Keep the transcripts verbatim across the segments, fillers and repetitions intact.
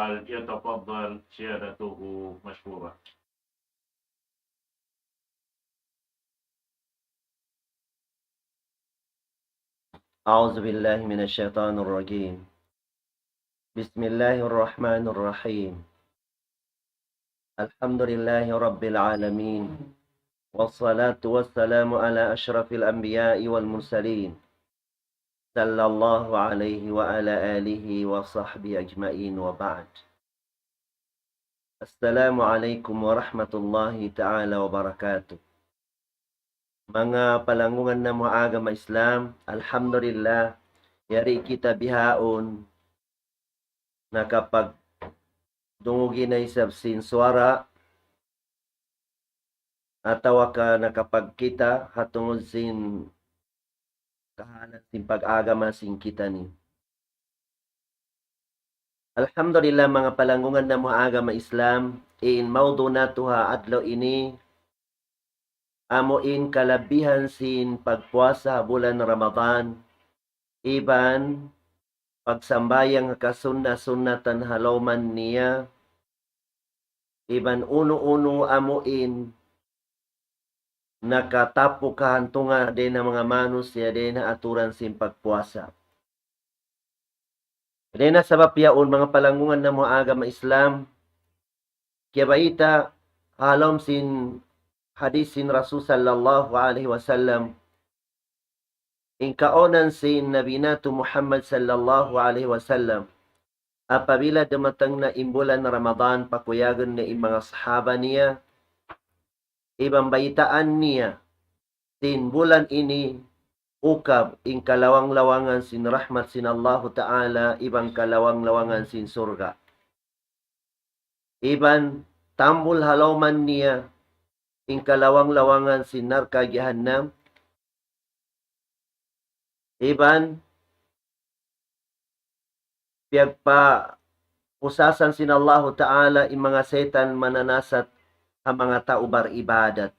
فليتفضل سيادته مشكورا. أعوذ بالله من الشيطان الرجيم. بسم الله الرحمن الرحيم. الحمد لله رب العالمين. والصلاة والسلام على أشرف الأنبياء والمرسلين. صلى الله عليه وعلى آله وصحبه أجمعين وبعد. السلام عليكم ورحمة الله تعالى وبركاته. Manga palanggungan namu' ha agama Islam, alhamdulillah, yari kita bihaun nakapagdungug na isab sin suwara atawa ka nakapagkita ha tungud sin kahalan sin pag-agama sin kitaniyu. Alhamdulillah, manga palanggungan namu' ha agama Islam, in mawdu' natu' ha adlaw ini, amu in kalabihan sin pagpuasa ha bulan Ramadan, iban pagsambahayang ha kasunna-sunnatan ha lawm niya, iban unu-unu amu in nakatapu' kahantungan dayn ha manga manusiya' dayn ha aturan sin pagpuasa. Dayn ha sabab yaun, manga palanggungan namu' ha agama Islam, kiyabayta' ha lawm sin hadith sin Rasul sallallahu alayhi wasallam, in kaunan sin Nabi natu' Muhammad sallallahu alayhi wasallam, apabila dumatung na in bulan Ramadan, pakuyagun niya in manga sahaba niya, iban baytaan niya, sin bulan ini ukab in kalawang-lawangan sin rahmat sin Allahu Ta'ala, iban kalawang-lawangan sin surga'. Iban tambul ha lawm niya in kalawang-lawangan sin narka' jahannam. Iban piyagpapusasan sin Allahu Ta'ala in manga setan mananasat ha manga tau baribadat.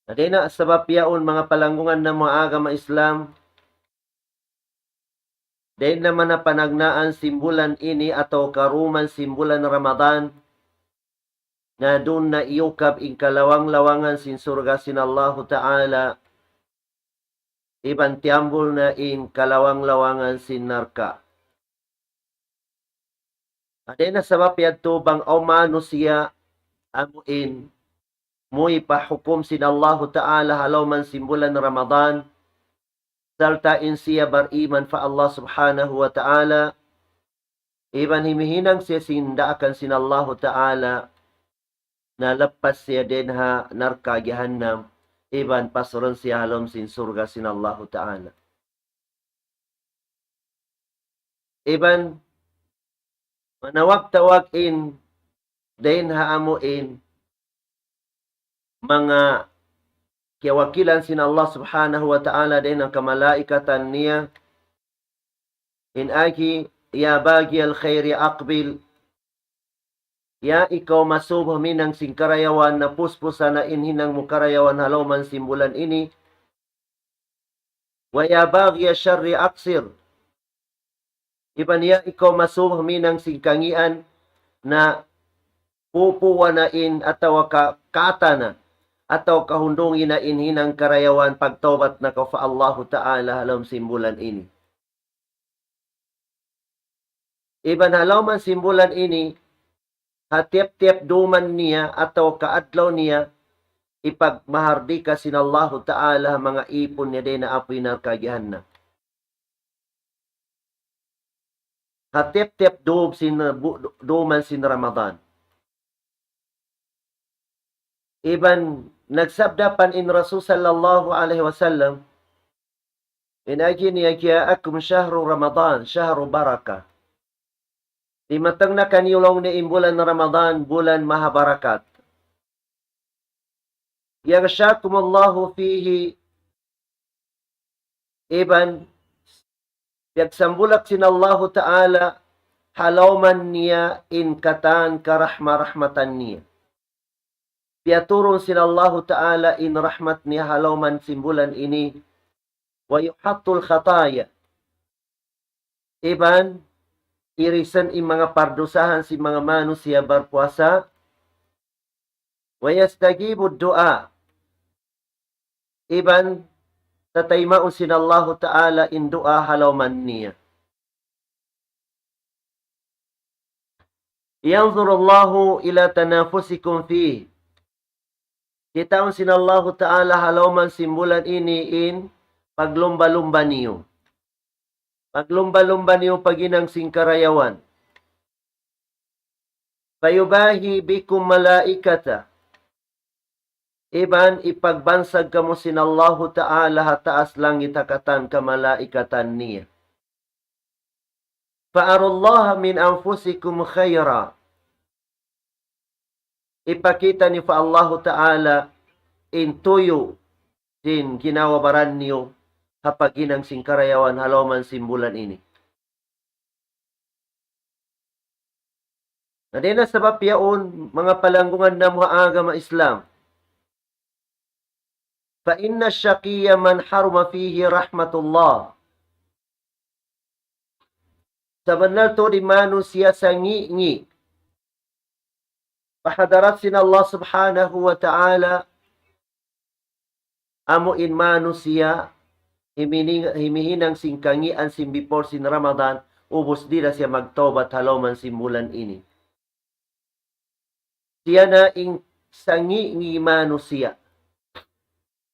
Na dayn ha sabab yaun, manga palanggungan namu' ha agama Islam, dayn ha manga panagnaan sin bulan ini atawa karuman sin bulan Ramadan, na duun na iyukab in kalawang-lawangan sin surga' sin Allahu Ta'ala, iban tiyambul na in kalawang-lawangan sin narka'. Na dayn ha sabab yadtu bang awn manusiya' amu in muwi' pa hukum sin Allahu Ta'ala ha lawm sin bulan Ramadan, sarta' in siya bariman pa Allah Subhanahu wa Ta'ala, iban himihinang siya sin daakan sin Allahu Ta'ala, na lappas siya dayn ha narka' jahannam, iban pasurun siya ha lawm sin surga' sin Allahu Ta'ala. Iban manawag-tawag in dayn ha amu in manga kiyawakilan sin Allah Subhanahu wa Ta'ala dayn ha kamalaikatan niya, in agi, يا باغي الخير أقبل, ya ikaw masub huminang sin karayawan, na puspusa na in hinang mu karayawan ha lawm sin bulan ini, ويا باغي الشر أقصر. Iban ya ikaw masub huminang sin kangīan, na pupuwa na in atawa ka-, kata na, atawa kahundungi na in hinang karayawan, pagtawbat na kaw pa Allahu Ta'ala ha lawm sin bulan ini. Iban ha lawm sin bulan ini, ha tiyap-tiyap dum niya atawa ka adlaw niya, hipagmahardika sin Allahu Ta'ala manga īpun niya dayn ha api narka' jahannam. Ha tiyap-tiyap dum sin, bu-, dum sin Ramadan. Iban nagsabda pa in Rasul sallallahu alayhi wasallam, in agi niya, جاءكم شهر رمضان شهر بركة. Dimatung na kaniyu laung niya in bulan Ramadan, bulan mahabarakat. يغشاكم الله فيه, iban piyagsambulak sin Allahu Ta'ala ha lawm niya in katan karahma-rahmatan niya. Piyaturun sin Allahu Ta'ala in rahmat niya ha lawm sin bulan ini. ويحط الخطايا. Iban irisan in manga pardusahan sin manga manusiya' barpuasa. ويستجيب الدعاء. Iban tataymaun sin Allahu Ta'ala in duwaa ha lawman niya. ينظر الله إلى تنافسكم فيه. Kitaun sin Allahu Ta'ala ha lawman sin bulan ini in paglumba-lumba niyu. Paglumba-lumba niyu paghinang sin karayawan. فيباهي بكم ملائكته. Iban ipagbansag kamu sin Allahu Ta'ala ha taas langit ha katan kamalaikatan niya. فأروا الله من أنفسكم خيرا. Ipakita' niyu pa Allahu Ta'ala in tuyu' sin ginhawa-baran niyu ha paghinang sin karayawan ha lawman sin bulan ini. Na dayn ha sabab yaun, manga palanggungan namu' ha agama Islam. فإن الشقي من حرم فيه رحمة الله. Sabunnal tuud in manusiya' sangi'-ngi' pa hadarat sin Allah Subhanahu wa Ta'ala, amu in manusiya' himining-, himihinang sin kangīan sin before sin Ramadan, ubus di' da siya magtawbat ha lawman sin bulan ini. Siya na in sangi'-ngi' manusiya'.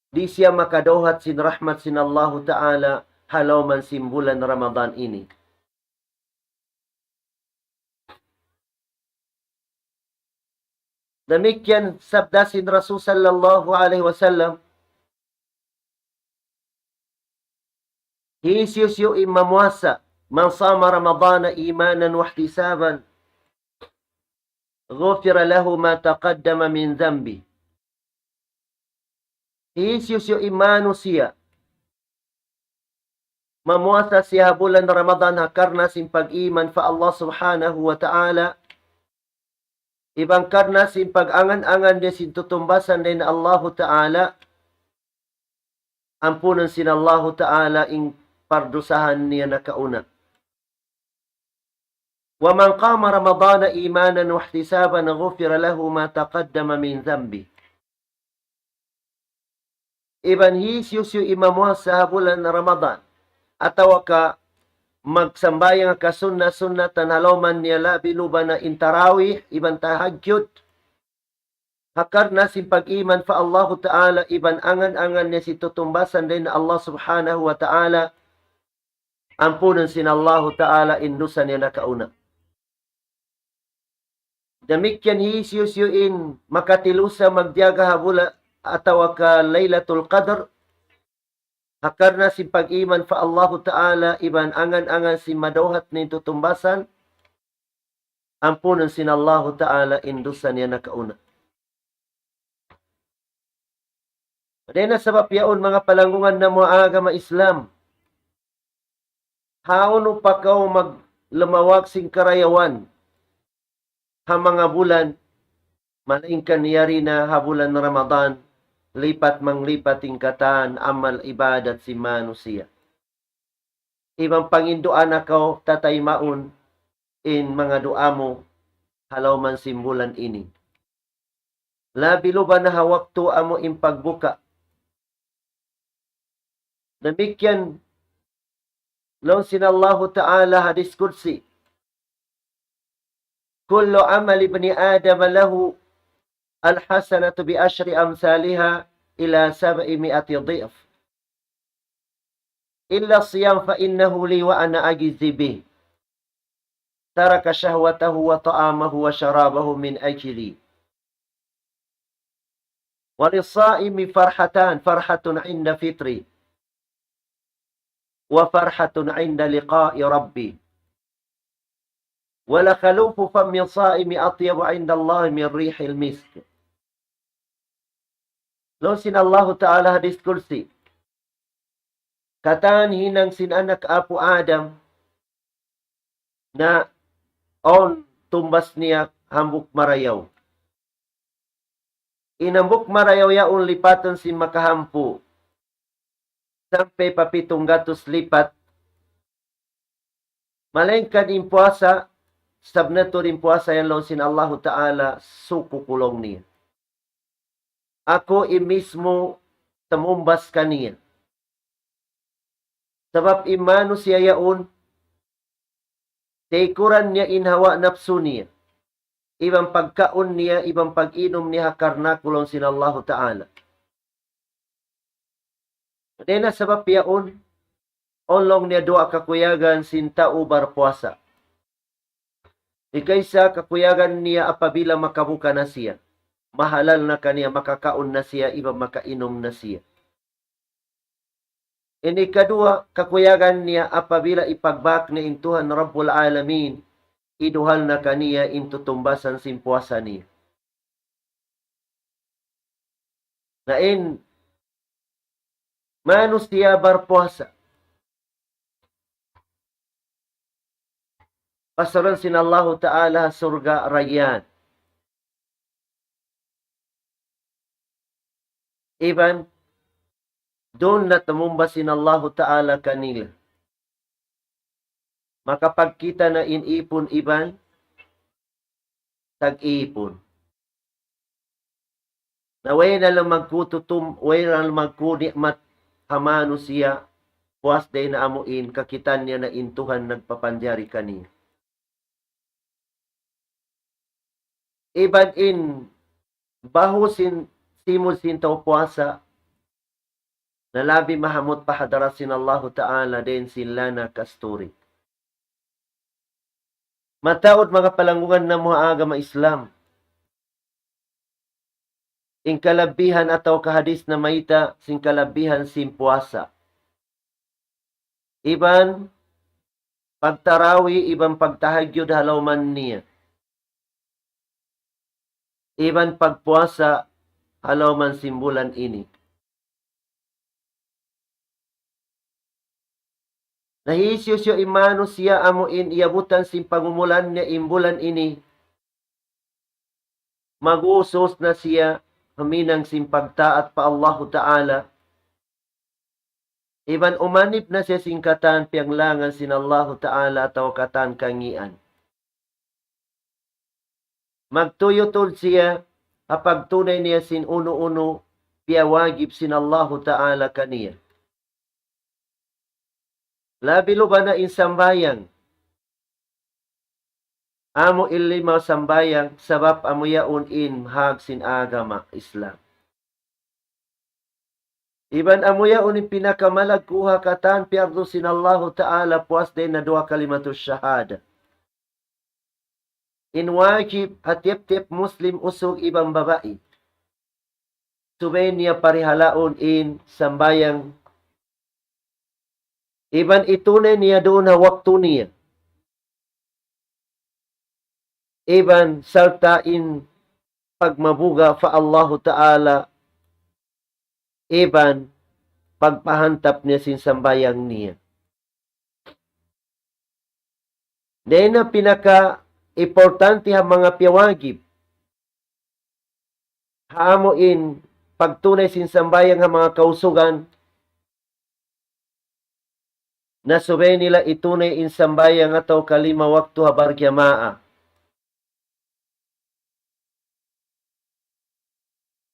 Di' siya makadawhat sin rahmat sin Allahu Ta'ala ha lawman sin bulan Ramadan ini. Damikkiyan sabda sin Rasul sallallahu alayhi wasallam, hisiyu-siyu in mamuasa, من صام رمضان إيمانا واحتسابا غفر له ما تقدم من ذنبه. Hisiyu-siyu in manusiya' mamuasa siya ha bulan Ramadan ha karna' sin pag-iman pa Allah Subhanahu wa Ta'ala, iban karna' sin pag-angan-angan niya sin tutumbasan dayn ha Allahu Ta'ala, ampunun sin Allahu Ta'ala in pardusahan niya nakauna. ومن قام رمضان إيمانا واحتسابا غفر له ما تقدم من ذنبه. Iban hisiyu-siyu in mamuasa ha bulan Ramadan, atawa ka magsambahayang kasunna-sunnatan ha lawman niya labi luba na in tarawih, iban tahajjud, ha karna' sin pag-iman pa Allahu Ta'ala, iban angan-angan niya sin tutumbasan dayn ha Allah Subhanahu wa Ta'ala, ampunun sin Allahu Ta'ala in dusa niya nakauna. Damikkiyan hisiyu-siyu in makatilusa magjaga ha bulan atawa ka Laylatul Qadr, ha karna' sin pag-iman pa Allahu Ta'ala, iban angan-angan sin madawhat niya in tutumbasan, ampunun sin Allahu Ta'ala in dusa niya nakauna. Dayn ha sabab yaun, manga palanggungan namu' ha agama Islam, hawnu pa kaw maglumawag sin karayawan ha manga bulan, malaingkan yari na ha bulan Ramadan, lipat-manglipat in katan amal ibadat sin manusiya'. Iban panginduan na kaw tataymaun in manga duwaa mu ha lawman sin bulan ini. Labi luba na ha waktu amu in pagbuka. Damikkiyan laung sin Allahu Ta'ala hadis Qudsi, كل عمل ابن آدم له الحسنة بعشر أمثالها إلى سبعمائة ضعف إلا الصيام فإنه لي وأنا أجزي به. ترك شهوته وطعامه وشرابه من أجلي. وللصائم فرحتان، فرحة عند فطره، وفرحة عند لقاء ربه. ولخلوف فم الصائم أطيب عند الله من ريح المسك. Laung sin Allahu Ta'ala hadis Qudsi, katan hinang sin anak apu' Adam na awn tumbas niya hambuuk marayaw. In hambuuk marayaw yaun lipatan sin makahampu sampay pa pitung gatus lipat. Malaingkan in puasa, sabab natu' in puasa yan laung sin Allahu Ta'ala, suku ku laung niya. Aku in mismu tamumbas kaniya. Sabab in manusiya' yaun, taykuran niya in hawa napsu niya. Iban pagkaun niya, iban pag-inum niya ha karna' ku laung sin Allahu Ta'ala. Dayn ha sabab yaun, awn laung niya duwa kakuyagan sin tau barpuasa. Hikaisa kakuyagan niya apabila makabuka na siya. Mahalal na kaniya, makakaun na siya, iban makainum na siya. In hikaduwa, kakuyagan niya apabila ipagbak niya in Tuhan Rabbul Alamin, iduhal na kaniya in tutumbasan sin puasa niya. Na in manusiya' barpuasa, pasaran sin Allahu Ta'ala ha surga' Rayyan. Iban duun na tamumbas in Allahu Ta'ala kanila. Makapagkita' na in ipun iban tag-ipun. Na way na lamagkututum, way na lamagkuni'mat ha manusiya', puas dayn ha amu in kakitaan niya na in Tuhan nagpapanjari kaniya. Iban in bahu' sin simud sin tau puasa, na labi mahamut pa hadarat sin Allahu Ta'ala dayn sin lana kasturi. Mataud manga palanggungan namu' ha agama Islam. In kalabihan atawa kahadis namayta' sin kalabihan sin puasa. Iban pagtarawi, iban pagtahajjud ha lawman niya. Iban pagpuasa ha lawman sin bulan ini. Na hisiyu-siyu in manusiya' amu in iyabutan sin pangumulan niya in bulan ini, mag-usus na siya huminang sin pagtaat pa Allahu Ta'ala. Iban umanib na siya sin katan piyanglangan sin Allahu Ta'ala atawa katan kangīan. Magtuyutud siya ha pagtunay niya sin unu-unu piyawajib sin Allahu Ta'ala kaniya. Labi luba na in sambahayang. Amu in lima sambahayang sabab amu yaun in mahag sin agama Islam. Iban amu yaun in pinakamalaggu' ha katan piyardu sin Allahu Ta'ala puas dayn ha duwa kalimatus shahada. In wajib ha tiyap-tiyap Muslim usug iban babai. Subay niya parihalaun in sambahayang. Iban itunay niya duun ha waktu niya. Iban sarta' in pagmabuga' pa Allahu Ta'ala, iban pagpahantap niya sin sambahayang niya. Dayn ha pinaka-importante ha manga piyawajib. Ha amu in pagtunay sin sambahayang ha manga kausugan, na subay nila itunay in sambahayang atawa kalima waktu ha barjamaa.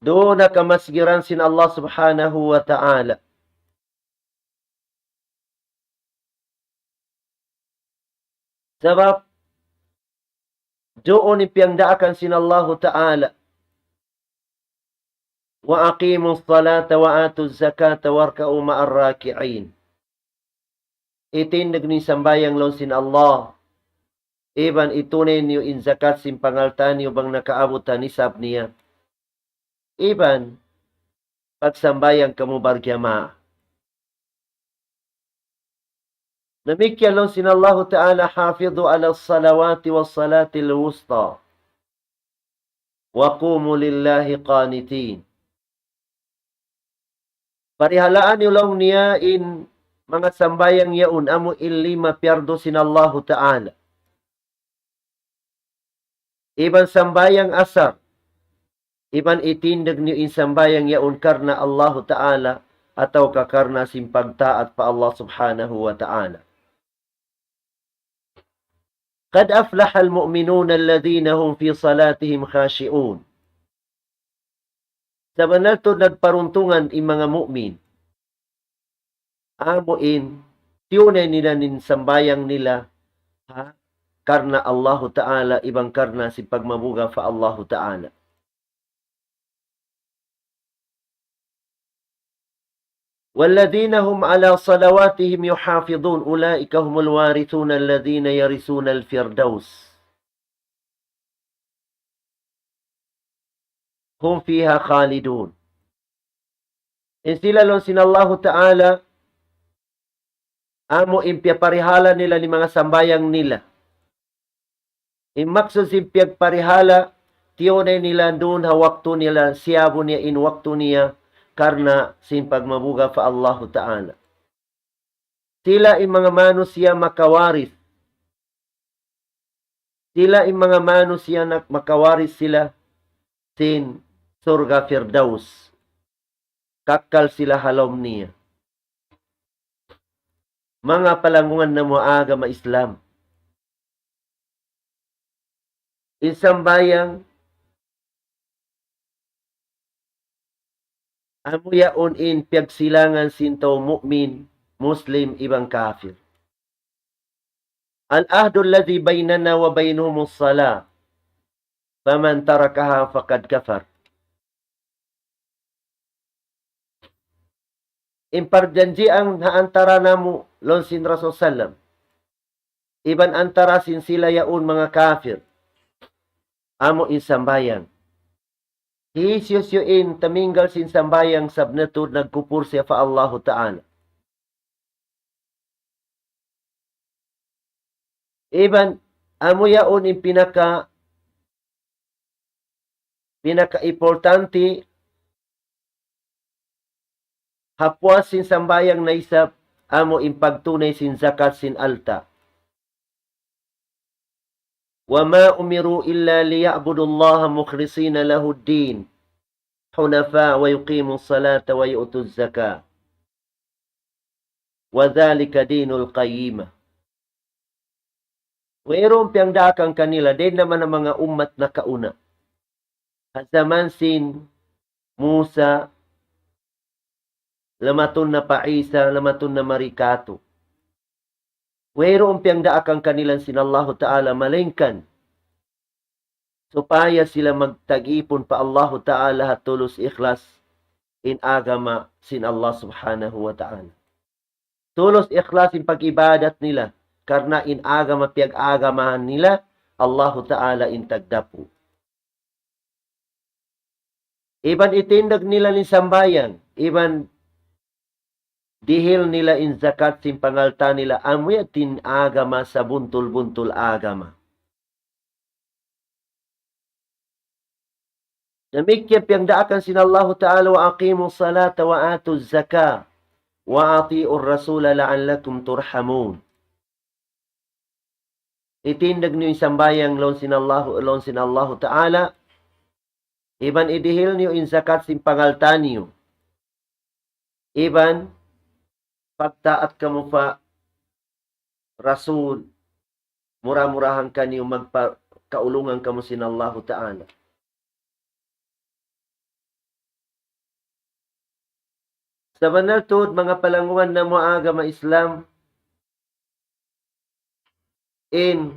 Duun ha kamasgiran sin Allah Subhanahu wa Ta'ala. Sabab, duun in piyangdaakan sin Allahu Ta'ala. وأقيموا الصلاة وآتوا الزكاة واركعوا مع الراكعين. Itindug niyu in sambahayang laung sin Allah. Iban itunay niyu in zakat sin pangalta' niyu bang nakaabut ha nisab niya. Iban pagsambahayang kamu barjamaa. Damikkiyan laung sin Allahu Ta'ala, حافظوا على الصلوات والصلاة الوسطى وقوموا لله قانتين. Parihalaan niyu laung niya in manga sambahayang yaun amu in lima piyardu sin Allahu Ta'ala. Iban sambahayang asar. Iban itindug niyu in sambahayang yaun karna' Allahu Ta'ala atawa ka karna' sin pagtaat pa Allah Subhanahu wa Ta'ala. قد أفلح المؤمنون الذين هم في صلاتهم خاشعون. Sabunnal tuud nagparuntungan in manga mu'min. Amu in, tiyunay nila in sambahayang nila, ha, karna' Allahu Ta'ala, iban karna' sin pagmabuga' pa Allahu Ta'ala. والذين هم على صلواتهم يحافظون أولئك هم الوارثون الذين يرثون الفردوس هم فيها خالدون. In sila laung sin Allahu Ta'ala, amu in piyaparihala nila in manga sambahayang nila. In maksud sin piyagparihala, tiyunay nila duun ha waktu nila, siyabu niya in waktu niya, karna' sin pagmabuga' pa Allahu Ta'ala. Sila in manga manusiya' makawaris. Sila in manga manusiya' na makawaris sila sin surga' Firdaus. Kakkal sila ha lawm niya. Manga palanggungan namu' agama Islam. In sambahayang amu yaun in piyagsilangan sin tau mu'min, Muslim, iban kafir. العهد الذي بيننا وبينهم الصلاة فمن تركها فقد كفر. In parjanjian ha antara namu' laung sin Rasul sallam, iban antara sin sila yaun manga kafir, amu in sambahayang. Hisiyu-siyu in tuminggal sin sambahayang sabunnal tuud nagkupur siya pa Allahu Ta'ala. Iban amu yaun in pinaka, pinaka importante ha puas sin sambahayang na isab amu in pagtunay sin zakat sin alta'. وما أمروا إلا ليعبدوا الله مخلصين له الدين حنفاء ويقيموا الصلاة ويؤتوا الزكاة وذلك دين القيمة. Wayruun piyagdaakan kanila, dayn ha manga ummat nakauna. Ha jaman sin Musa, lamatun na pa Isa, lamatun na mari katu'. Wayruun piyagdaakan kanila sin Allahu Ta'ala, malaingkan supaya sila magtag-ipun pa Allahu Ta'ala ha tulus ikhlas in agama sin Allah Subhanahu wa Ta'ala. Tulus ikhlas in pag-ibadat nila, karna' in agama piyag-agamahan nila, Allahu Ta'ala in tagdapu. Iban itindug nila in sambahayang, iban dihil nila in zakat sin pangalta' nila, amu yan in agama sabuntul-buntul agama. Damikkiyan piyagdaakan sin Allahu Ta'ala, وأقيموا الصلاة وآتوا الزكاة وأطيعوا الرسول لعلكم ترحمون. Itindug niyu in sambahayang laung sin Allahu, laung sin Allahu Ta'ala, iban idihil niyu in zakat sin pangalta' niyu. Iban pagtaat kamu pa Rasul, mura-murahan kaniyu magpa-, kaulungan kamu sin Allahu Ta'ala. Sabunnal tuud, manga palanggungan namu' agama Islam, in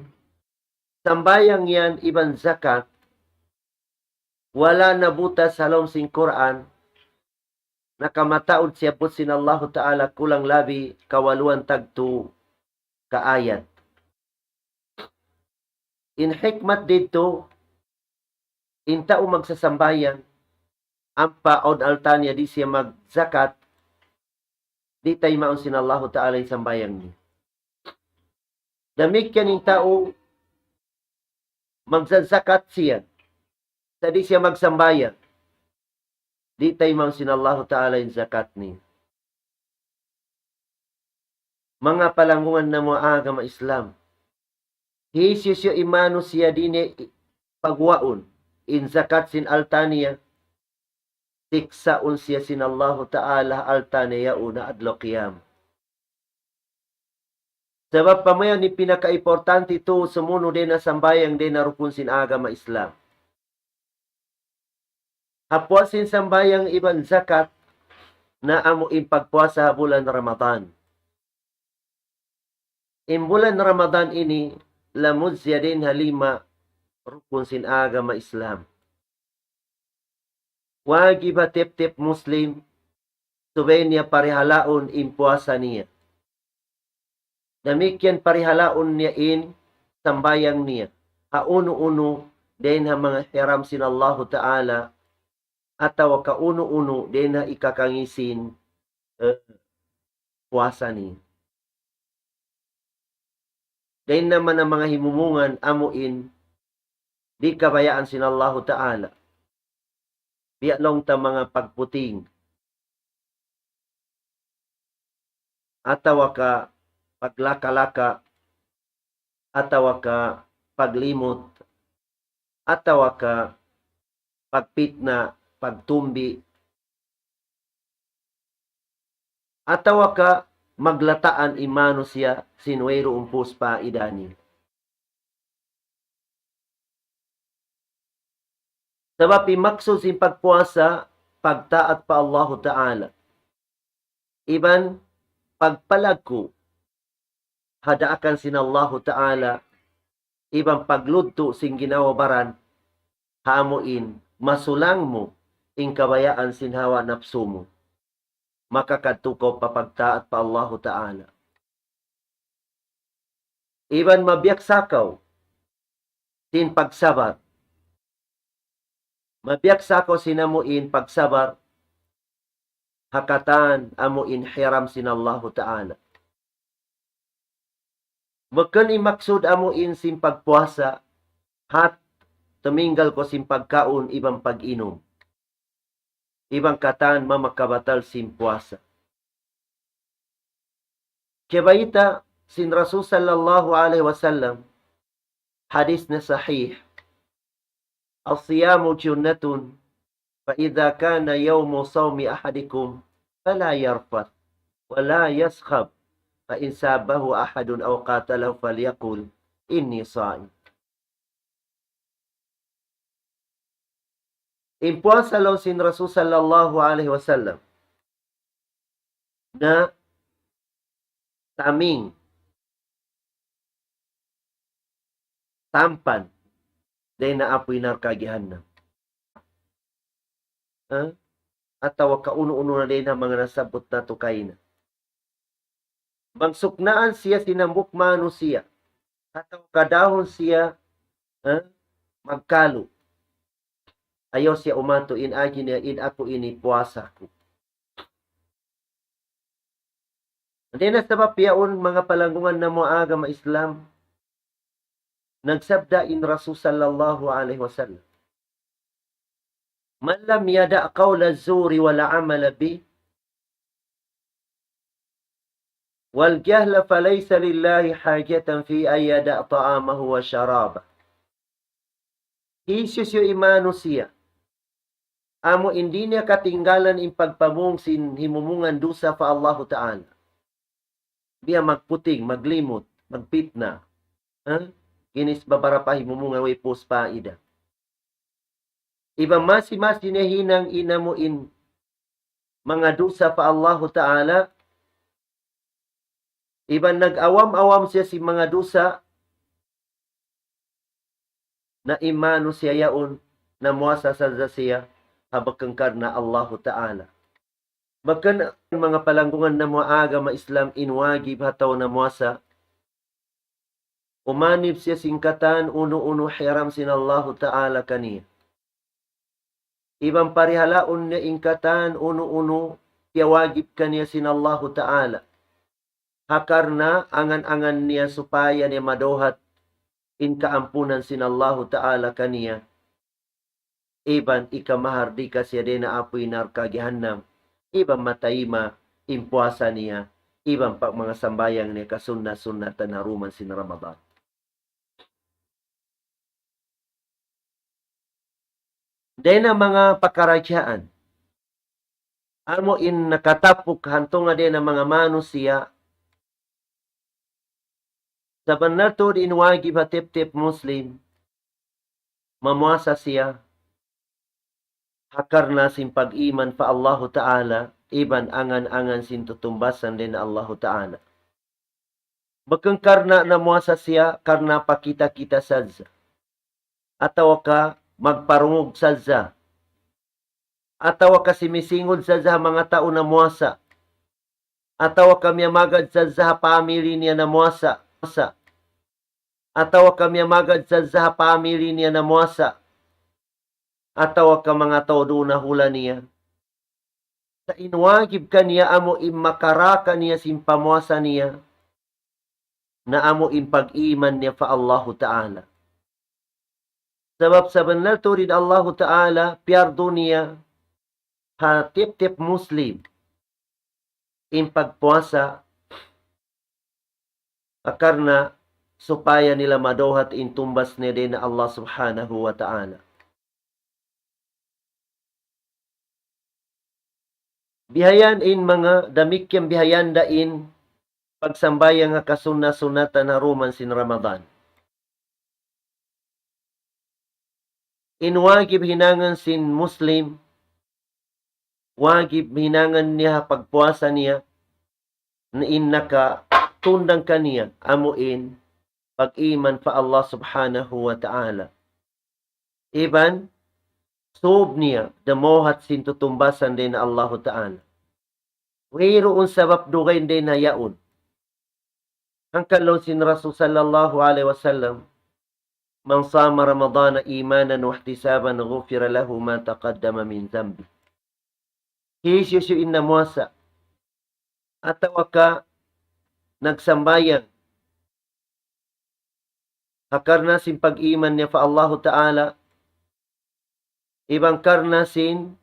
sambahayang yan iban zakat, wala' nabutas ha lawm sin Qur'an, nakamataud siyabbut sin Allahu Ta'ala kulang labi kawaluan tagtu ka ayat. In hikmat didtu, in tau magsasambahayang, ampa awn alta' niya di' siya magzakat, di' taymaun sin Allahu Ta'ala in sambahayang niya. Damikkiyan in tau magzazakat siya, sa' di' siya magsambahayang, di' taymaun sin Allahu Ta'ala in zakat niya. Manga palanggungan namu' agama Islam. Hisiyu-siyu in manusiya' di' niya pagguwaun in zakat sin alta' niya, siksaun siya sin Allahu Ta'ala alta' niya yaun ha adlaw qiyamah. Sabab pamuyan in pinakaimportante tuud sumunu' dayn ha sambahayang dayn ha rukun sin agama Islam. Ha puas sin sambahayang iban zakat na amu in pagpuasa ha bulan Ramadan. In bulan Ramadan ini lamud siya dayn ha lima rukun sin agama Islam. Wajib ha tiyap-tiyap Muslim, subay niya parihalaun in puasa niya. Damikkiyan parihalaun niya in sambahayang niya. Ha unu-unu dayn ha manga hiram sin Allahu Ta'ala, atawa ka unu-unu dayn ha ikakangī' sin, eh, puasa niya. Dayn naman ha manga himumungan amu in di' kabayaan sin Allahu Ta'ala. Biya' laung ta manga pagputing, atawa ka paglaka-laka, atawa ka paglimut, atawa ka pagpitna, pagtumbi, atawa ka maglataan in manusiya' sin wayruun puas paida niya. Sabab in maksud sin pagpuasa, pagtaat pa Allahu Ta'ala. Iban pagpalaggu' ha daakan sin Allahu Ta'ala, iban pagludtu' sin ginhawa-baran, ha amu in masulang mu in kabayaan sin hawa napsu mu. Makakadtu kaw pa pagtaat pa Allahu Ta'ala. Iban mabiyaksa kaw sin pagsabar. Mabiyaksa kaw sin amu in pagsabar ha katan amu in hiram sin Allahu Ta'ala. Bukun in maksud amu in sin pagpuasa, hat tuminggal kaw sin pagkaun iban pag-inum. Iban katan mamakabatal sin puasa. Kiyabayta' sin Rasul sallallahu alayhi wasallam, hadis na sahih, الصيام جنة، فإذا كان يوم صوم أحدكم فلا يرفث ولا يصخب، فإن سابه أحد أو قاتله فليقل إني صائم. In puasa laung sin Rasul sallallahu alayhi wasallam na taming, tampan, dayn ha apuy narka' jahannam. Ha? Atawa kaunu-unu na dayn ha manga nasabbut natu' kaina. Bang suknaan siya sin hambuuk manusiya', atawa kadahun siya, ha, magkalu. Ayaw siya umatu in agi niya, in aku ini puasa ku. Dayn ha sabab yaun, manga palanggungan namu' agama Islam, nagsabda in Rasul sallallahu alayhi wasallam, من لم يدع قول الزور والعمل به والجهل فليس لله حاجة في أن يدع طعامه وشرابه. Hisiyu-siyu in manusiya' amu in di' niya katinggalan in pagpamung sin himumungan dusa pa Allahu Ta'ala. Biya' magputing, maglimut, magpitna. Ha? Ginis babarapa himumungan way puas paida. Iban masi-masi niya hinang in amu in manga dusa pa Allahu Ta'ala. Iban nag-awam-awam siya sin manga dusa, na in manusiya' yaun, namuasa sadja siya ha bukun karna' Allahu Ta'ala. Bukun, manga palanggungan namu' agama Islam, in wajib ha tau namuasa, umanib siya sin katan unu-unu hiram sin Allahu Ta'ala kaniya. Iban parihalaun niya in katan unu-unu kiyawajib kaniya sin Allahu Ta'ala. Ha karna' angan-angan niya supaya niya madawhat in kaampunan sin Allahu Ta'ala kaniya. Iban ikamahardika siya dayn ha apuy narka' jahannam. Iban matayma' in puasa niya. Iban pa manga sambahayang niya kasunnat-sunnatan ha duman sin Ramadan. Dayn ha manga pakaradjaan amu in nakatapuk hantungan dayn ha manga manusiya', Sabunnal tuud in wajib ha tiyap-tiyap Muslim, mamuasa siya, ha karna' sin pag-iman pa Allahu Ta'ala, iban angan-angan sin tutumbasan dayn ha Allahu Ta'ala. Bukun karna' namuasa siya, karna' pakita-kita sadja. Atawa ka magparungug sadja. Atawa ka simisingud sadja ha manga tau namuasa. Atawa ka miyamagad sadja ha pamili niya namuasa. Atawa ka miyamagad sadja ha pamili niya namuasa. Atawa ka manga tau duun ha hula niya. Sa' in wajib kaniya amu in makarā kaniya sin pamuasa niya, na amu in pag-iman niya pa Allahu Ta'ala. Sabab sabunnal tuud in Allahu Ta'ala, piyardu niya ha tiyap-tiyap Muslim in pagpuasa, ha karna' supaya nila madawhat in tumbas nila dayn ha Allah Subhanahu wa Ta'ala. Bihayan in manga damikkiyan bihayan da in pagsambahayang ha kasunna-sunnatan ha duman sin Ramadan. In wajib hinangun sin Muslim, wajib hinangun niya ha pagpuasa niya, na in nakatundang kaniya, amu in pag-iman pa Allah Subhanahu wa Ta'ala. Iban, sūb niya, damawhat sin tutumbasan dayn ha Allahu Ta'ala. Wayruun sabab dugaing dayn ha yaun. Hangkan laung sin Rasul sallallahu alayhi wasallam, من صام رمضان إيمانا واحتسابا غفر له ما تقدم من ذنبه. Hisiyu-siyu in namuasa, atawa ka nagsambahayang, ha karna' sin pag-iman niya pa Allahu Ta'ala, iban karna' sin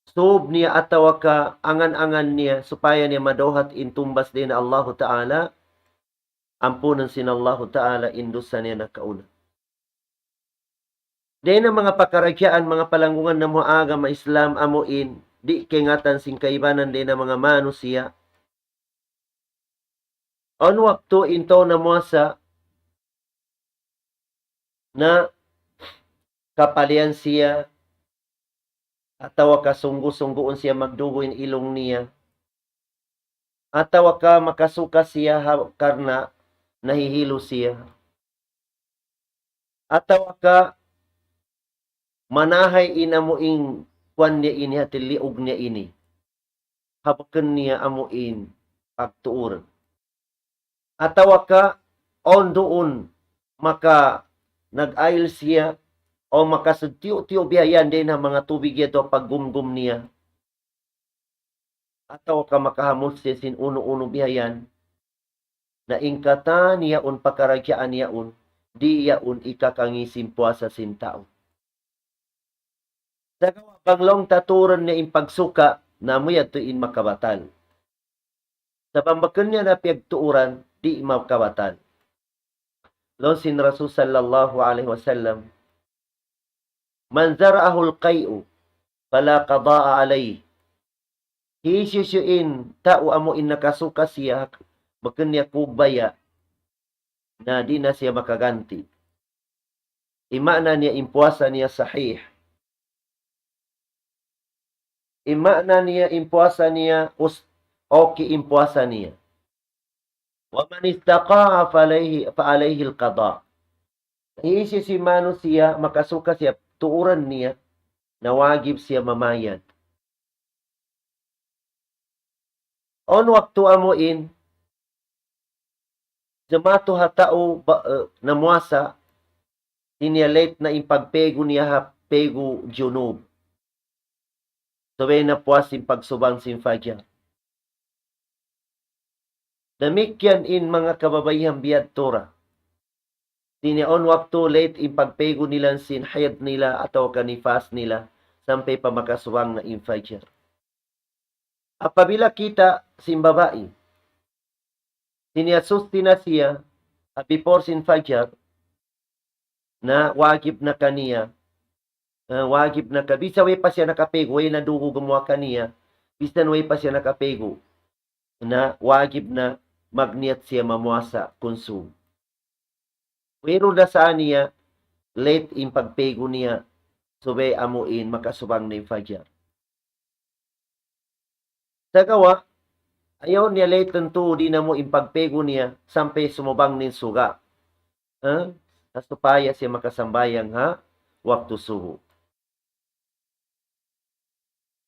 sūb niya atawa ka angan-angan niya supaya niya madawhat in tumbas dayn ha Allahu Ta'ala, ampunun sin Allahu Ta'ala in dusa niya nakauna. Dayn ha manga pakaradjaan, manga palanggungan namu' ha agama Islam, amu in di' kaingatan sin kaibanan dayn ha manga manusiya'. Awn waktu in tau namuasa na kapalian siya, atawa ka sunggu-sungguun siya magdugu' in ilung niya, atawa ka makasuka siya ha karna' nahihilu siya, atawa ka manahay in amu in kuwan niya ini, hati liug niya ini. Ha bukun niya amu in pagtuurun. Atawa ka, awn duun maka nag-ail siya, o makasud tiyu'-tiyu' bihayan dayn ha manga tubig yadtu paggumgum niya. Atawa ka makahamut siya sin unu-unu bihayan, na in katan yaun pakaradjaan yaun, di' yaun ikakangi' sin puasa sin tau. Sagawa' bang laung ta tuurun niya in pagsuka, na amu yadtu in makabatal. Sa' bang bukun niya na piyagtuuran, di' makabatal. Laung sin Rasul sallallahu alayhi wasallam, من زرعه القيء فلا قضاء عليه. Hisiyu-siyu in tau amu in nakasuka siya, bukun niya kugbaya, na di' na siya makaganti. In maana niya in puasa niya sahih. In maana niya in puasa niya us-, okay in puasa niya. ومن استطاع فعليه، فعليه القضاء. Hisiyu-siyu manusiya' makasuka siya tuuran niya, na wajib siya mamayad. Awn waktu amu in, jumatu ha tau ba-, eh, namuasa, di' niya late na in pagpegu niya ha pegu junub. Subay na puas sin pagsubang sin fajar. Damikkiyan in manga kababaihan biyadtu ra. Di' niya awn waktu late in pagpegu nila sin hayd nila atawa ka nifas nila sampay pa makasubang na in fajar. Apabila kita' sin babai, di' niya susti na siya, ah, before sin fajar, na wajib na kaniya, ah, wajib na ka, bisan way pa siya nakapegu, way na dugu gumuwa' kaniya, bisan way pa siya nakapegu, na wajib na magniyat siya mamuasa kunsum. Wayruun da sa niya late in pagpaygu niya, subay amu in makasubang na in fajar. Sagawa', ayaw niya late tuud in amu in pagpaygu niya sampay sumubang na in suga. Ha? Supaya siya makasambahayang ha waktu subu.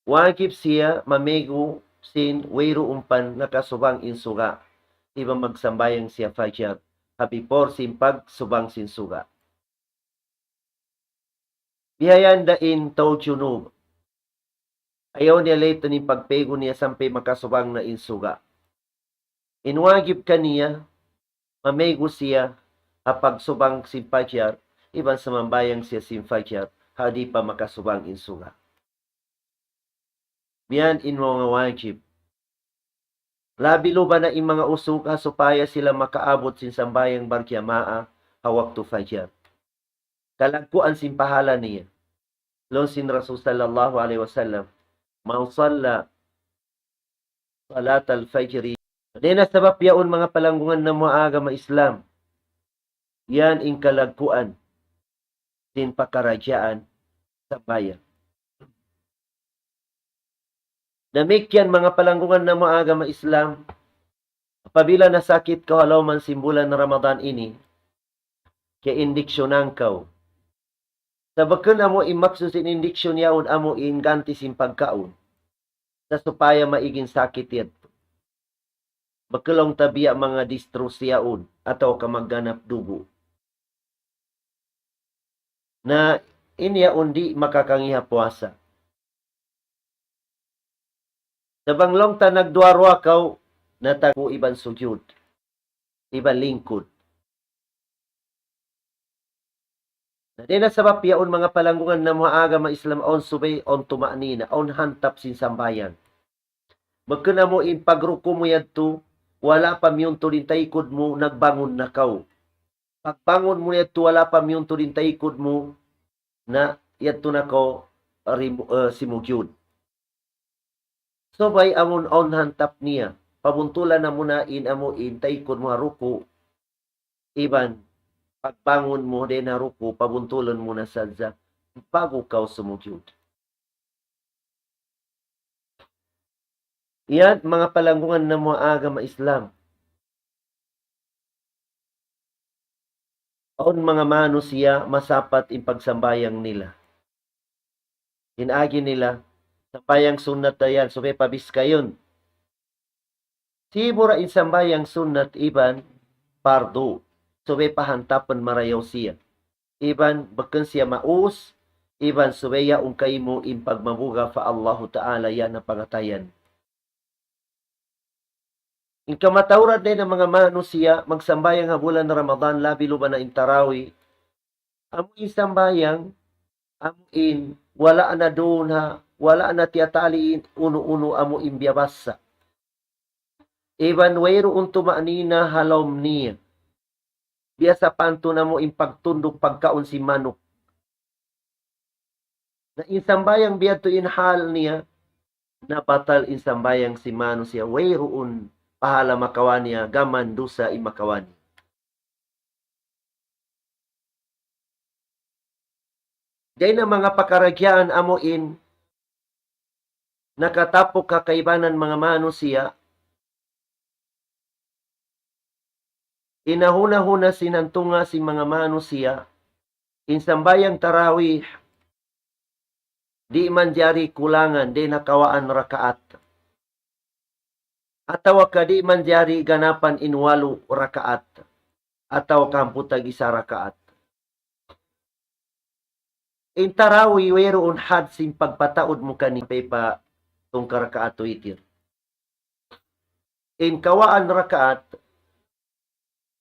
Wajib siya mamaygu sin wayruun pa nakasubang in suga. Iban magsambahayang siya fajar ha before sin pagsubang sin suga. Bihayan da in tau junub. Ayaw niya late in pagpaygu niya sampay makasubang na in suga. In wajib kaniya, mamaygu siya ha pagsubang sin fajar, iban sumambahayang siya sin fajar, ha di' pa makasubang in suga. Biya' yan in manga wajib. Labi luba na in manga usug ha supaya sila makaabut sin sambahayang barjamaa ha waktu fajar. Kalagguan sin pahala niya. Laung sin Rasul sallallahu alayhi wasallam, "Man salla salatal fajri." Dayn ha sabab yaun manga palanggungan namu' ha agama Islam. Yan in kalagguan sin pakaradjaan sambahayang. Damikkiyan manga palanggungan namu' ha agama Islam, apabila nasakit kaw ha lawm sin bulan Ramadan ini, kiyainiksyunan kaw. Sa' bukun amu in maksud sin iniksyon yaun amu in ganti sin pagkaun. Sa' supaya maig in sakit yadtu. Bukun laung ta biya' manga distro siyaun atawa ka magganap dugu'. Na in yaun di' makakangi' ha puasa. Sa' bang laung ta nagduwa-ruwa kaw, na ta ruku' iban sujud, iban lingkud. Na dayn ha sabab yaun manga palanggungan namu' ha agama Islam, awn subay, awn tuma'nina, awn hantap sin sambahayang. Bukun amu in pagruku' mu yadtu, wala' pa miyuntul in taykud mu, nagbangun na kaw. Pagbangun mu yadtu, wala' pa miyuntul in taykud mu, na yadtu na kaw rim-, eh, simujud. Subay amun awn hantap niya, pabuntulan na muna in amu in taykud mu ha ruku', iban pagbangun mu dayn ha ruku', pabuntulun mu na sadja, ba'gu kaw sumujud. Yan, manga palanggungan namu' ha agama Islam. Awn manga manusiya' masapat in pagsambahayang nila. In agi nila, sambahayang sunnat da yan, subay pabiskayun. Sibu' ra in sambahayang sunnat iban pardu, subay pahantapun marayaw siya. Iban bukun siya maus, iban subay yaun kaymu in pagmabuga' pa Allahu Ta'ala yan ha pangatayan. In kamatauran dayn ha manga manusiya' magsambahayang ha bulan Ramadan, labi luba na in tarawih, amu in sambahayang, amu in wala' na duun ha, wala' na tiyatali in unu-unu amu in biyabasa. Iban wayruun tuma'nina ha lawm niya. Biya' sapantun amu in pagtunduk pagkaun sin manuk. Na in sambahayang biya' yadtu in hal niya, na batal in sambahayang sin manusiya', wayruun pahala makawa' niya, gam dusa in makawa' niya. Dayn ha manga pakaradjaan amu in nakatapuk ha kaibanan manga manusiya', in nahuna-huna sin hantunga sin manga manusiya', in sambahayang tarawih, di' manjari kulangan dayn ha kawhaan rakaat. Atawa ka di' manjari ganapan in walu rakaat. Atawa ka hangpu' tag isa rakaat. In tarawih wayruun had sin pagpataud mu kaniya pa tungka rakaat witir. In kawhaan rakaat,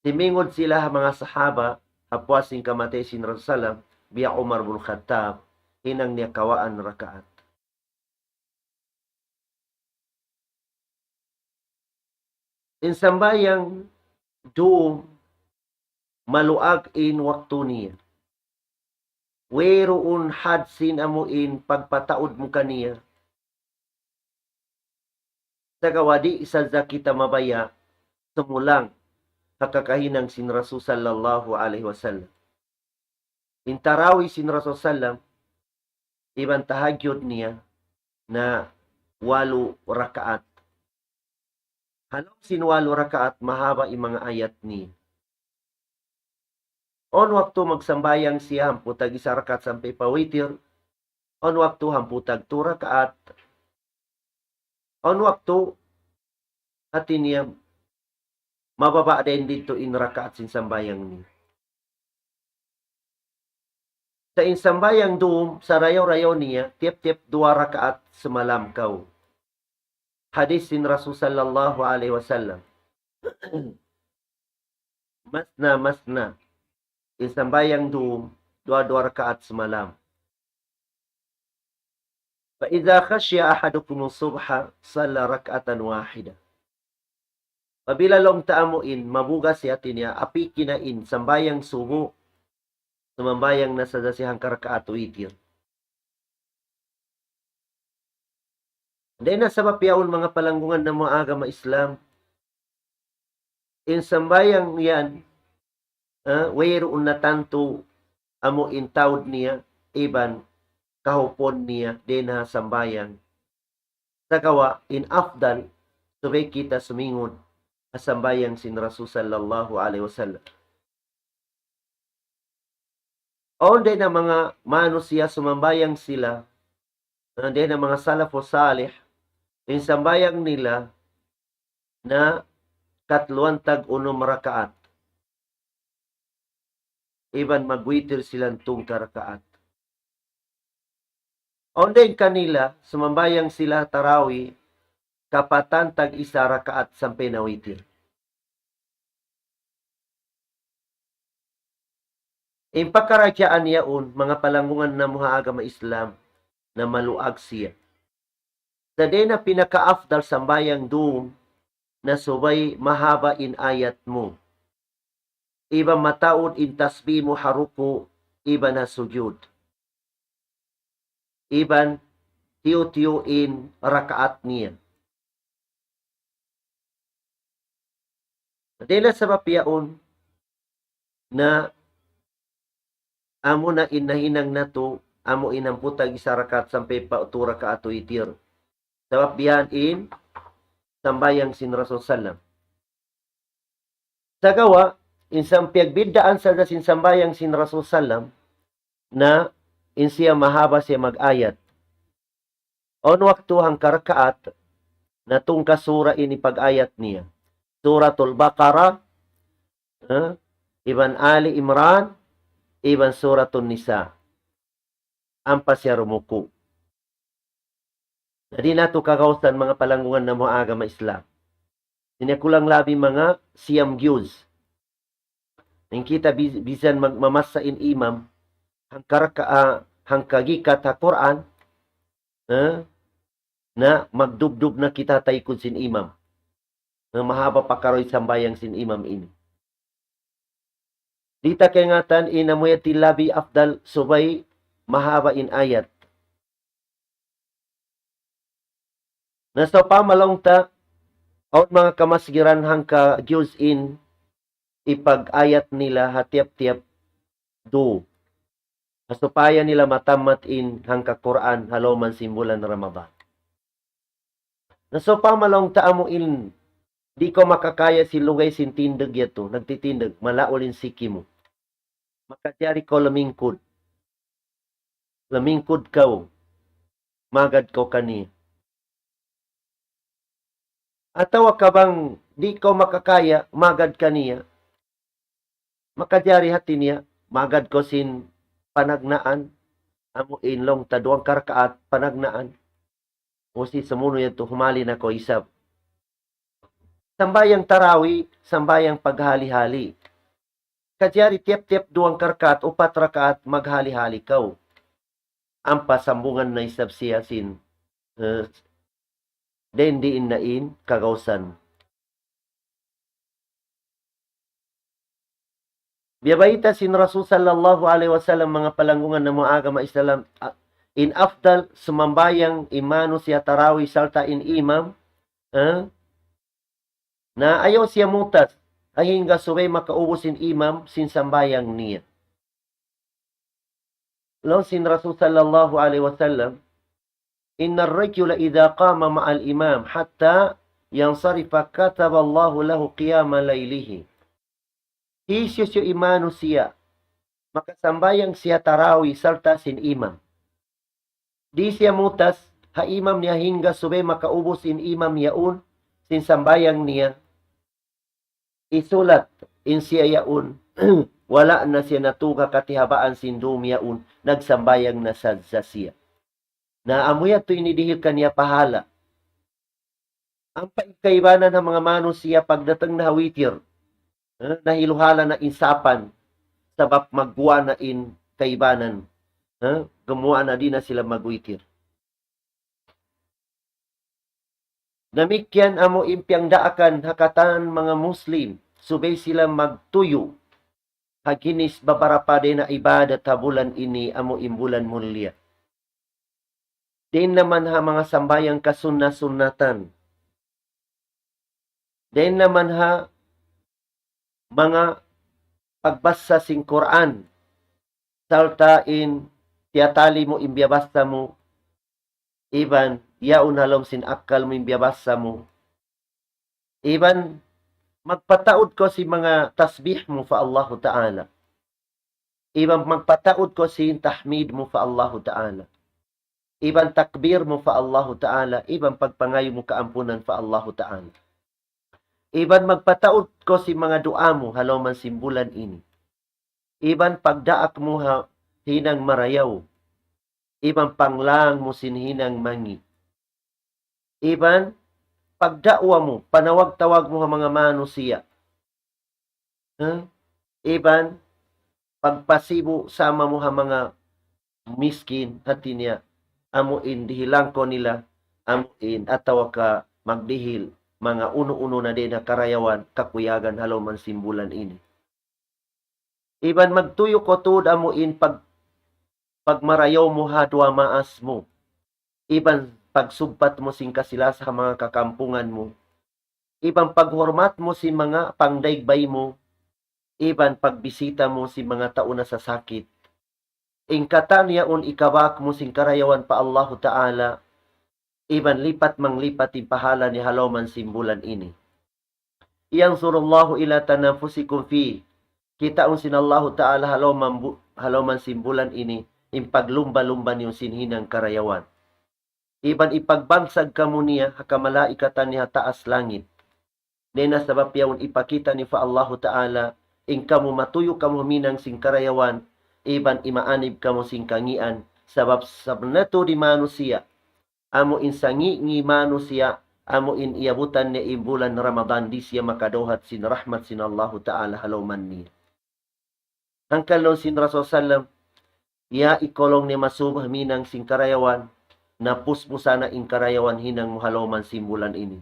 timingud sila ha manga sahaba, ha puas sin kamatay sin Rasul sallam, biya' Umar bin Khattab, hinang niya kawhaan rakaat. In sambahayang dum maluag in waktu niya. Wayruun had sin amu in pagpataud mu kaniya. Sagawa' di' sadja kita mabaya' sumulang ha kakahinang sin Rasul sallallahu alayhi wasallam. In tarawih sin Rasul sallam, iban tahajjud niya na walu rakaat. Ha lawm sin walu rakaat, mahaba' in manga ayat niya. Awn waktu magsambahayang siya hangpu' tag isa rakaat sampay pa witir. Awn waktu hangpu' tag tu rakaat. Awn waktu, hati niya, mababa' dayn didtu in rakaat sin sambahayang niya. Sa' in sambahayang dum, sarayaw-rayaw niya, tiyap-tiyap duwa rakaat samalam kaw. Hadis sin Rasul sallallahu alayhi wasallam. Masna, masna. In sambahayang dum, duwa-duwa rakaat samalam. فإذا خشي أحدكم الصبح صلى ركعة واحدة. Apabila laung ta amu in, mabuga' siya, hati niya, apiki na in sambahayang subu, sumambahayang na sadja siya hangka rakaat witir. Dayn ha sabab yaun, manga palanggungan namu' ha agama Islam, in sambahayang yan, ah, wayruun na tantu amu in taud niya, iban kahupun niya, dayn ha sambahayang. Sagawa' in afdal, subay kita sumingud ha sambahayang sin Rasul sallallahu alayhi wasallam. Awn dayn ha manga manusiya' sumambahayang sila, awn dayn ha manga salafus salih, in sambahayang nila na katluan tag unum rakaat. Iban magwitir sila tungka rakaat. Awn dayn kanila, sumambahayang sila tarawih, kapatan tag isa rakaat sampay na witir. In pakaradjaan yaun, manga palanggungan namu' ha agama Islam, na maluag siya. Sa' dayn ha pinaka-afdal sambahayang dum, na subay mahaba' in ayat mu. Iban mataud in tasbih mu ha ruku', iban ha sujud. Iban tiyu'-tiyu' in rakaat niya. Dayn ha sabab yaun na amu na in nahinang natu', amu in hangpu' tag isa rakaat sampay pa tu rakaat witir. Sabab bihan in sambahayang sin Rasul sallam. Sagawa', in sam-, piyagbiddaan sadja sin sambahayang sin Rasul sallam, na in siya mahaba' siya mag-ayat. Awn waktu hangka rakaat, na tungka sura in ipag-ayat niya. Suratul Baqarah, eh, iban Ali Imran, iban Suratun Nisa. Ampa siya rumuku'. Na di' natu' kagausan, manga palanggungan namu' ha agama Islam. Ini kulang labi manga siyam juz. In kita bis-, bisan mag-, mamassa in imam, hangka raka-, ah, hangka gikat ha Qur'an, eh, na magdubdub na kita taykud sin imam. Na mahaba' pakaruy sambahayang sin imam ini. Di' ta kaingatan in amu yadtu labi afdal subay mahaba' in ayat. Na sawpama laung ta, awn manga kamasgiran hangka juz in ipag-ayat nila ha tiyap-tiyap du. Ha supaya nila matammat in hangka Qur'an ha lawm sin bulan Ramadan. Na sawpama laung ta amu in di' kaw makakaya sin lugay sin tindug yadtu, nagtitindug, malaul in siki mu. Makajari kaw lamingkud. Lamingkud kaw. Magad kaw kaniya. Atawa ka bang di' kaw makakaya, magad kaniya. Makajari hati niya, magad kaw sin panagnaan, amu in laung ta duwang karkaat panagnaan. Usi samunu yadtu humali na kaw isab. Sambahayang tarawih, sambahayang paghali-hali. Kajari tiyap-tiyap duwang karkaat, upat rakaat, maghali-hali kaw. Ampa sambungan na isab siya sin, eh, dayn diin na in kagausan. Biyabayta' sin Rasul sallallahu alayhi wasallam, manga palanggungan namu' ha agama Islam, a-, in afdal sumambahayang in manusiya' tarawih sarta' in imam, eh, Na ayaw siya mutas, hangga subay makaubus in imam sin sambahayang niya. Laung sin Rasul sallallahu alayhi wasallam, إن الرجل إذا قام مع الإمام حتى ينصرف كتب الله له قيام ليله. Hisiyu-siyu in manusiya' makasambahayang siya tarawih sarta' sin imam. Di' siya mutas ha imam niya hangga subay makaubus in imam yaun sin sambahayang niya, hisulat in siya yaun, wala' na siya natug ha katihabaan sin dum yaun, nagsambahayang na sadja siya. Na amu yadtu in dihil kaniya pahala. Ampa in kaibanan ha manga manusiya' pagdatung na ha witir, eh, nahiluhala na in sapan, sabab magguwa' na in kaibanan, eh, gumuwa' na, di' na sila magwitir. Damikkiyan amu in piyagdaakan ha katan manga Muslim, subay sila magtuyu' ha ginis babarapa dayn ha ibadat ha bulan ini, amu in bulan mulia. Dayn naman ha manga sambahayang kasunna-sunnatan. Dayn naman ha manga pagbasa sin Qur'an, sarta' in tiyatali mu in biyabasa mu, iban yaun ha lawm sin akkal mu in biyabasa mu, iban magpataud kaw sin manga tasbih mu pa Allahu Ta'ala, iban magpataud kaw sin tahmid mu pa Allahu Ta'ala, iban takbir mu pa Allahu Ta'ala, iban pagpangayu' mu kaampunan pa Allahu Ta'ala. Iban magpataud kaw sin manga duwaa mu ha lawm sin bulan ini. Iban pagdaak mu ha hinang marayaw. Iban panglang mu sin hinang mangi'. Iban pagda'wa mu, panawag-tawag mu ha manga manusiya'. Ha? Iban pagpasibu' sama mu ha manga miskin, hati niya, amu in dihilan kaw nila, amu in atawa ka magdihil manga unu-unu na dayn ha karayawan, kakuyagan ha lawm sin bulan ini. Iban magtuyu' kaw tuud amu in pag-, pagmarayaw mu ha duwa maas mu. Iban pagsugpat mu sin kasi-lasa ha manga kakampungan mu. Iban paghurmat mu sin manga pangdaygbay mu. Iban pagbisita mu sin manga tau nasasakit. In katan yaun ikabak mu sin karayawan pa Allahu Ta'ala, iban lipat manglipat in pahala niya ha lawm sin bulan ini. ينظر الله إلى تنافسكم فيه. Kitaun sin Allahu Ta'ala ha lawm bu-, ha lawm sin bulan ini, in paglumba-lumba niyu sin hinang karayawan. Iban ipagbansag kamu niya ha kamalaikatan niya ha taas langit. Dayn ha sabab yaun ipakita niyu pa Allahu Ta'ala, in kamu matuyu' kamu huminang sin karayawan, iban imaanib kamu sin kangīan, sabab sabunnal tuud in manusiya', amu in sangī'-ngī' manusiya', amu in iyabutan niya in bulan Ramadan, di' siya makadawhat sin rahmat sin Allahu Ta'ala ha lawm niya. Hangkan laung sin Rasul sallam, ya ikaw laung niya masubu huminang sin karayawan, na puspusa na in karayawan hinang mu ha lawm sin bulan ini.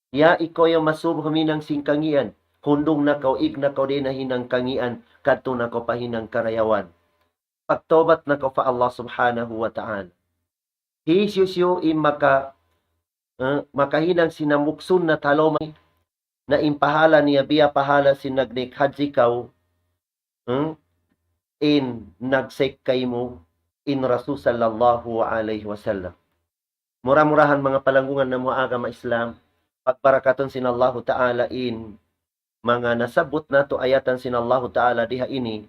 Ya ikaw yan masubu huminang sin kangīan, hundung na kaw, ig na kaw dayn ha hinang kangīan, kadtu na kaw pa hinang karayawan. Pagtawbat na kaw pa Allah Subhanahu wa Ta'ala. Hisiyu-siyu in maka-, eh, makahinang sin hambuuk sunnat ha lawm, na in pahala niya biya' pahala sin nagnaik hajji kaw, eh, in nagsaik kaymu in Rasul sallallahu alayhi wasallam. Mura-murahan manga palanggungan namu' ha agama Islam, pagbarakatun sin Allahu Ta'ala in manga nasabbut natu' ayatan sin Allahu Ta'ala di ha ini,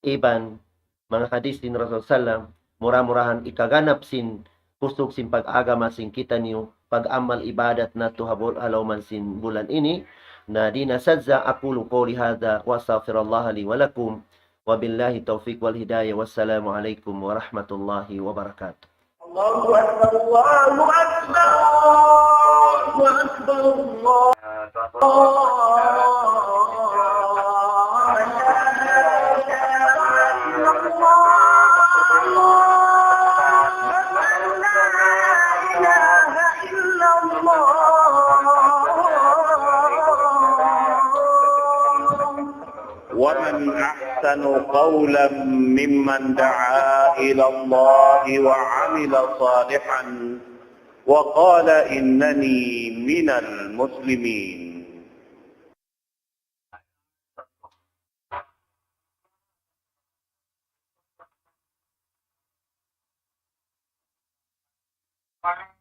iban manga hadith sin Rasul sallam, mura-murahan ikaganap sin kusug sin pag-agama sin kitaniyu, pag-amal ibadat natu' ha bul-, ha lawm sin bulan ini. Na di na sadja, أقول قولي هذا وأستغفر الله لي ولكم، وبالله التوفيق والهداية، والسلام عليكم ورحمة الله وبركاته. الله أكبر، الله أكبر، الله أكبر، الله أكبر. لا إله إلا الله. لا إله إلا الله. ومن أحسن قولا ممن دعا إلى الله وعمل صالحا وقال إنني من المسلمين. Bang